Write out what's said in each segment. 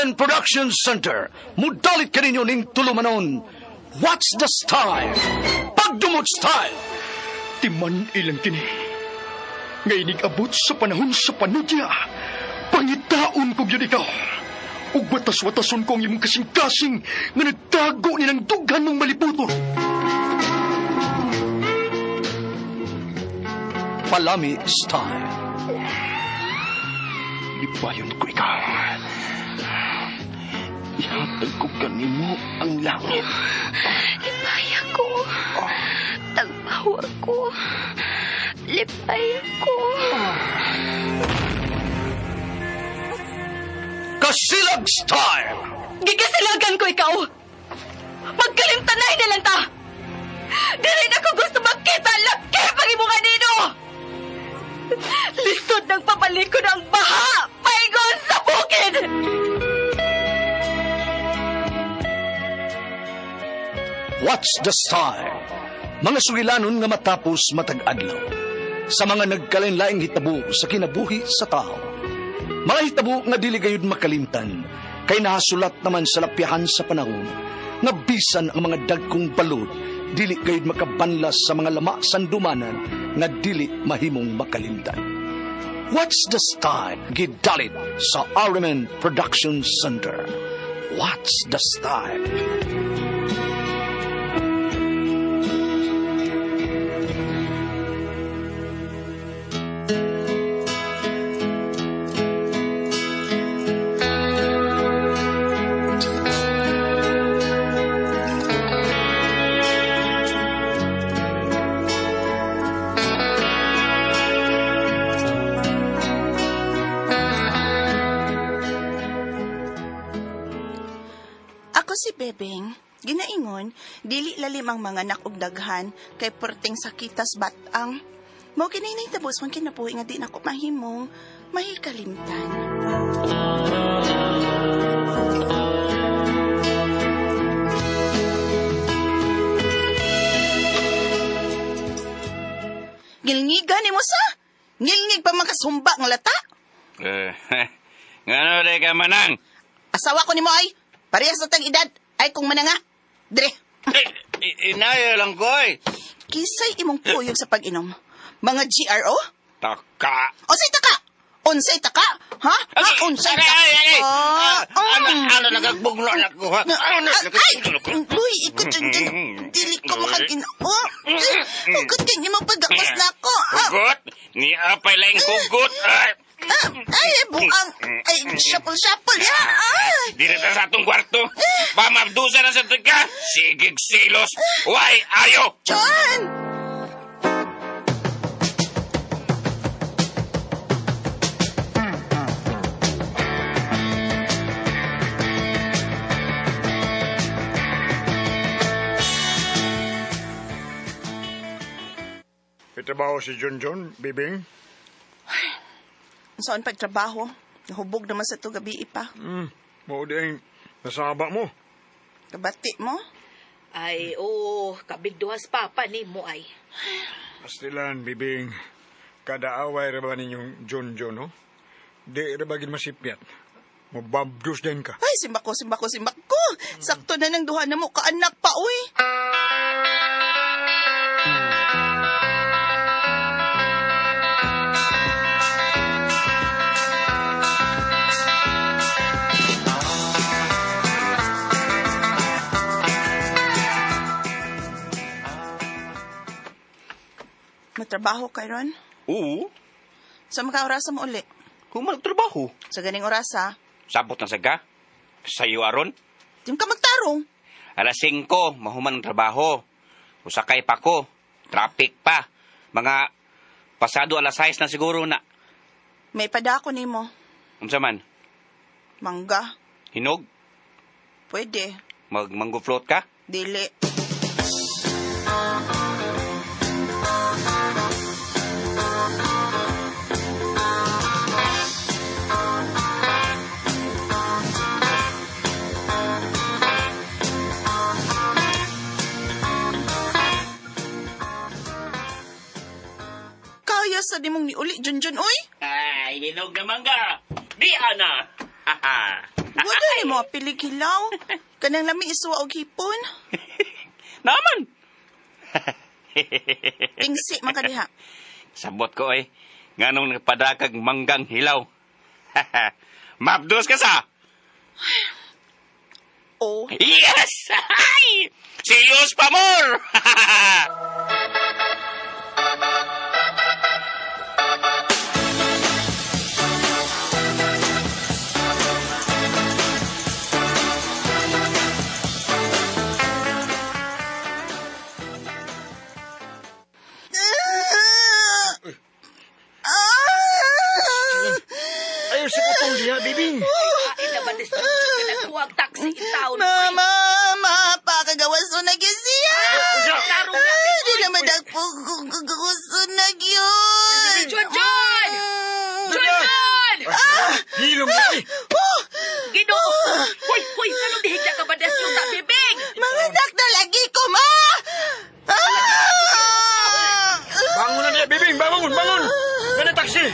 RMN Production Center, mudalit kaninyo ning tulumanon. What's the style? Pagdumot style! Timan ilang kini. Nga inig-abot sa panahon sa panudya, pangitaon ko gyud ikaw. Ug watas-watason ko ang imong kasing-kasing nga nagtago ni ng dughan mong maliputon. Palami style. Lipayon ko ikaw. Ihatag ko kanimo ang langit. Lipay ako. Tagpaw ako. Lipay ako. Kasilag style! Gigasilagan ko ikaw! Magkalimtanay na lang ta! Dili na ko gusto makita laki pag imong anino! Lisod ng pabalikon ang baha! Paingon sa bukid! What's the style? Mga sugilanon nga matapos matag adlaw. Sa mga nagkalain-laing hitabo sa kinabuhi sa tao. Mga hitabo nga dili gayud makalimtan, kay nahasulat naman sa lapyahan sa panahon, nga bisan ang mga dagkong balod, dili gayud makabanlas sa mga lama sandumanan nga dili mahimong makalimtan. What's the style? Gidalit sa RMN Production Center. What's the style? Ako si Bebeng. Ginaingon, dili lalim ang mga anak og daghan kay perting sakitas batang. Mao kini nahitabo sa akong kinabuhi nga di nako mahimong mahikalimtan. Gilngigan nimo sa? Ngilngig pa makasumba ng lata? Ngano di ka manang? Asawa ko nimo ay parehas na tang edad. Ay kung mananga. Dire. Inayo lang ko ay. Kisay imong puyog sa pag-inom. Mga GRO? Taka. Unsay taka? Unsay taka? Ha? Ha? Unsay taka? Ay, ay, ay. Ah, Ano, nagagbugno na ko, ha? Ano, Ay! Uy, ikot dyan dyan. Dili ko makagin... Oh! Hugot kay imong pagakos na ako. Ah, Hugot? Ni apay laing hugot. Ay. Ay, buang. Ay, shuffle-shuffle, ya. Ay. Dili ta sa atong kwarto. Pamabdusa na sa tika. Sigig silos. Why, ayo! John! Itrabaho si John John, Bibing. Saan pagtrabaho? Nahubog naman sa to gabi pa. Mao di ang nasaba mo. Kabati mo? Ay, oo, kabig duhas papa ni mo ay. Pastilan, Bibing. Kada away ra ba ninyong John John, no? Di ra ba gid masipyat? Mababdos din ka. Ay, simbako, simbako, simbako. Sakto na ng duha na mo, kaanak pa, uy. Matrabaho kay Ron? Oo. Sa mga orasa mo uli? Kung magtrabaho. Sa ganing orasa? Sabot na saga. Sa'yo, aron. Di ka magtarong. 5:00, mahuman ang trabaho. Usakay pa ko. Traffic pa. Mga pasado 6:00 na siguro na. May padako nimo. Unsa man? Mangga. Hinog? Pwede. Mag-mango float ka? Dili. Kaya sa di mong niuli, Junjun, uy! Ay, hinog na mangga. Di, ana. Wala mo pilig hilaw. Kanang lami isuwa og hipon. Naman! Tingsi man ka diha. Sabot ko eh. Nganong nagpadakag manggang hilaw. Mapdos ka sa? Oh, Yes! Ay! Serious pa more! Ayaw sa kutong diha, Bibing. Ay, naman ni Junjun nga nagkuwag taxi in town. Mama, mapakagawas na gyud siya. Tarong na, Ah, Di na madagpugusto na gyud. Junjun! Junjun! Hilom mo eh. Oh, Ginoo! Hoy, hoy, anong dihigda ka ba des yung bibig? mga na lagi ko, ma! Ah! Bangon na niya, Bibing. Bangon, bangon. Gana taxi.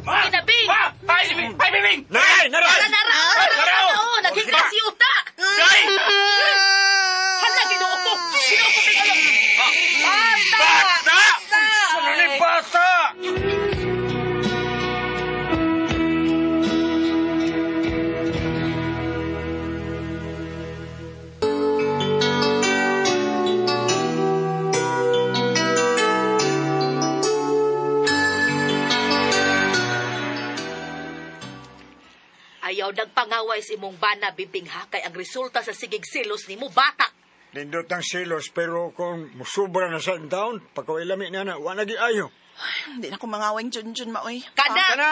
Kinabing! Ma! Ay, Bibing! Ay, Bibing! Naray, naray. Nara, nara, nara, Nara! oh, naghigda si Uta! Ay! Hala, ginoo ko! Ginoo ko, big alam! Bata! Bata! Ano ni bata? Ayaw nagpangaway sa imong bana, bibing ha, kay ang resulta sa sigig silos nimo bata. Nindot ang silos, pero kung musubra na sa taon, pagkawilami na na, wala ayo. Hindi na ko mangawing Junjun, maoy. Kana! Kana!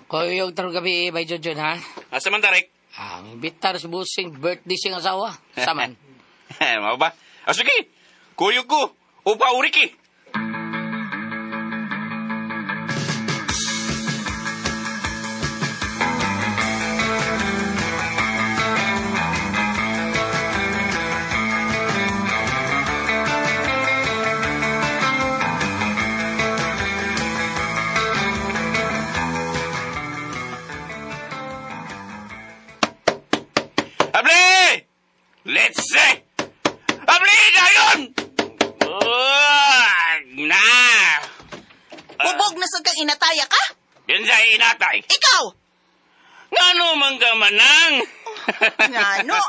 Kuyog tarong gabi, bay Junjun, ha? Asa man, Tarek? Ang bitar sa busing birthday siyang asawa. Saman. Mao ba? Ah, sige! Kuyog ko! Upa uriki! Abli! Let's see! Abli, dayon! Ugh, na! Hubog na sa kang inataya ka? Yan sa inatay. Ikaw! Ngano man ka manang? Ngano?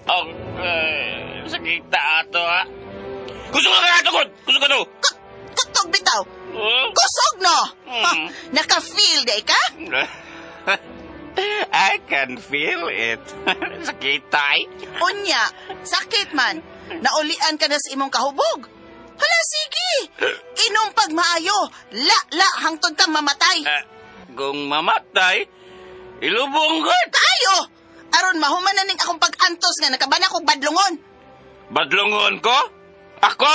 Oh, eh, sakita ato ha. Gusto ka ka tukod! Gusto ka to! Kutog bitaw! Oh. Kusog no! Ha, Mm. naka-feel day ka? I can feel it. Sakita eh. Unya, sakit man. Naulian ka na sa imong kahubog. Hala, sige! Inom pag maayo. La, la, hangtod kang mamatay. Ah, kung mamatay, ilubong ko. Kaayo! Aron mahuman na ning akong pag-antos nga nakabana kog badlongon. Badlungon ko? Ako?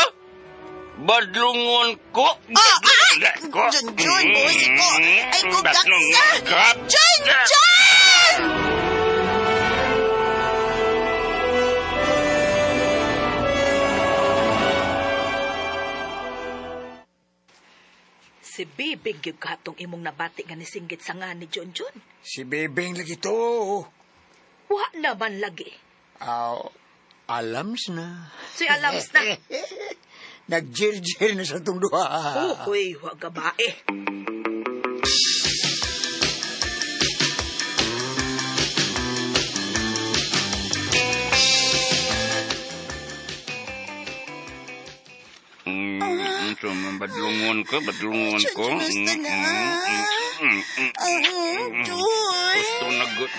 Badlungon ko? Oh, ah! Ko? Jun, Jun, buhi ko. Ay, ko gaksa. Badlungon ka? Jun, Jun! Si Bibing gyud katong imong nabati nga nisinggit sa nga ni Junjun. Si Bibing lagi to. Wa naman lagi. Aw, alams na. Si alams na. Nagjir-jir na sa itong duha. Oh, huy, wa gabae. So, badlungon ko, badlungon ko. Jun, gusto na. Jun. Gusto na gud.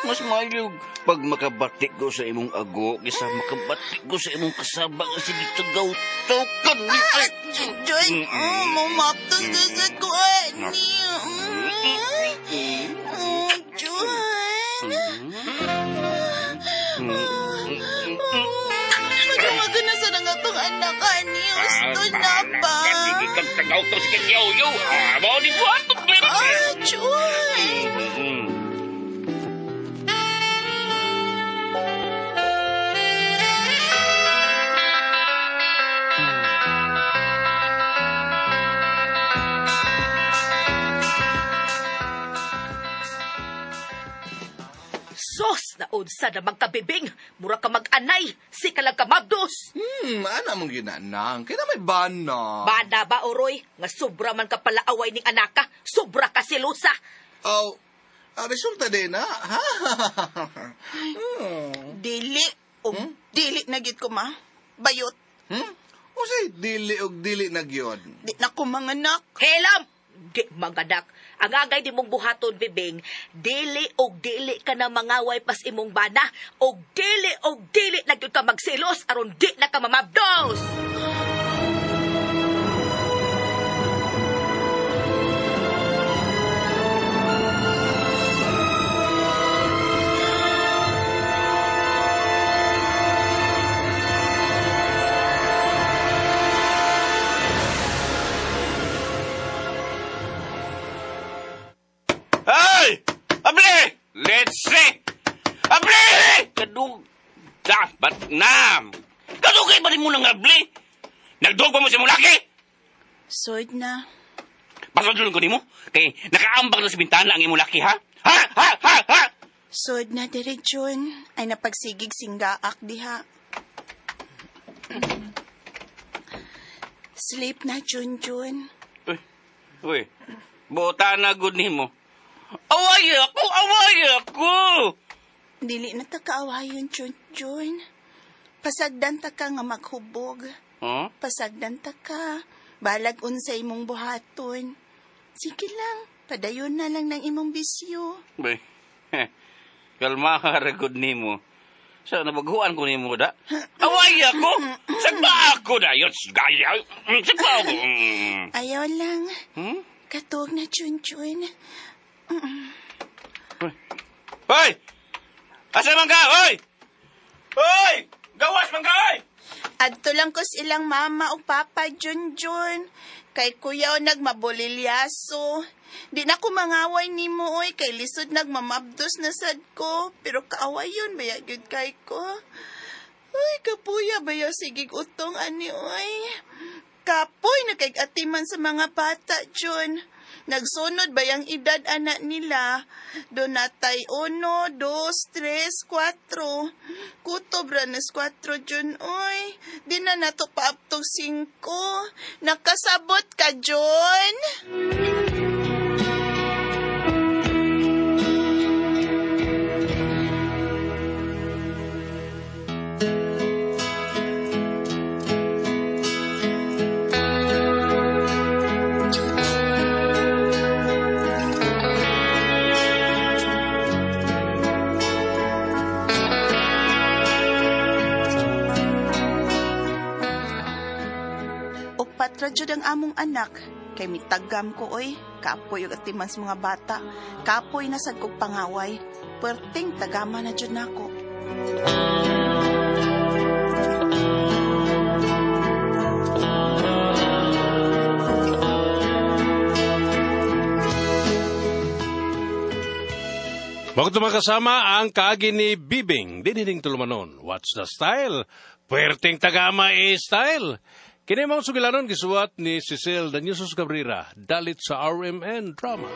Mas maayog pag makabati ko sa imong ago kaysa makabati ko sa imong kasaba kasi dito gautokan ni Ah, Jun, Jun. Oh, mumaptos na sa ko, ani. Jun. Magamaga na sa nga tong anak, ani. Gusto na ba? Sige kag tagaw to sige yo yo. Ah, mao ni buhat. Unsa na magkabibing, mura ka mag-anay, si ka lang kamabdos. Ana mong ginanang. Kaya may bana. Bana ba, Oroy? Nga sobra man ka palaaway ning anaka, sobra ka silusa. Oh, ang resulta din, ha? Ha? Dili og dili na gyud ko ma. Bayot. Usay, dili og dili na gyud. Di na ko manganak. Helam! Di maganak. Ang agay di mong buhaton, bibing, dili og dili ka na mangaway pas imong bana, og dili na gyud ka magselos aron di na ka mamabdos. Ay! Abli! Let's see! Abli! Kadug... Dapat na! Kadugay ba rin mo ng abli? Nagdog pa mo si mulaki? Sod na. Pasodlon ko nimo? Kay nakaambag na sa bintana ang imong laki, ha? Ha? Ha? Ha? Ha? Sod na dire Jun. Ay napagsigig singgaak diha. Sleep na Jun Jun. Uy, uy. Buta na gud nimo. Away ako! Away ako! Dili na ta kaawayon Jun Jun. Pasagdan ta ka nga maghubog. Huh? Pasagdan ta ka. Balag unsay imong buhaton. Sige lang, padayon na lang ng imong bisyo. Bay, kalma ka ra gud nimo. Sa nabaghuan ko nimo da. Away ako! Sagpa ako da! Yun, gaya! Sagpa ako! Ayaw lang. Hmm? Katog na Jun Jun. Hoy! Asa man ka? Hoy! Hoy! Gawas man ka, hoy! Adto lang ko sa ilang mama o papa, Junjun. Kay kuya o nagmabulilyaso. Di na ko mangaway nimo oy kay lisod nagmamabdos na sad ko. Pero kaaway yun, baya gyud kay ko. Uy, kapuya baya sigig utong ani oy. Kapoy na kay atiman sa mga bata, Jun. Nagsunod ba yung edad anak nila? Donatay 1, 2, 3, 4. Kutob ra nas 4, Jun, oy. Di na nato paaptog 5. Nakasabot ka, Jun? Upat ra jud ang among anak. Kay mitagam ko oy, kapoy og atiman sa mga bata. Kapoy na sad kog pangaway. Perting tagama na jud nako. Bago makasama ang kaagi ni Bibing, dinining tulumanon. What's the style? Puwerteng tagama e style. Kini mong sugilanon gisuwat ni Cecil Danyusos Cabrera, dalit sa RMN Drama.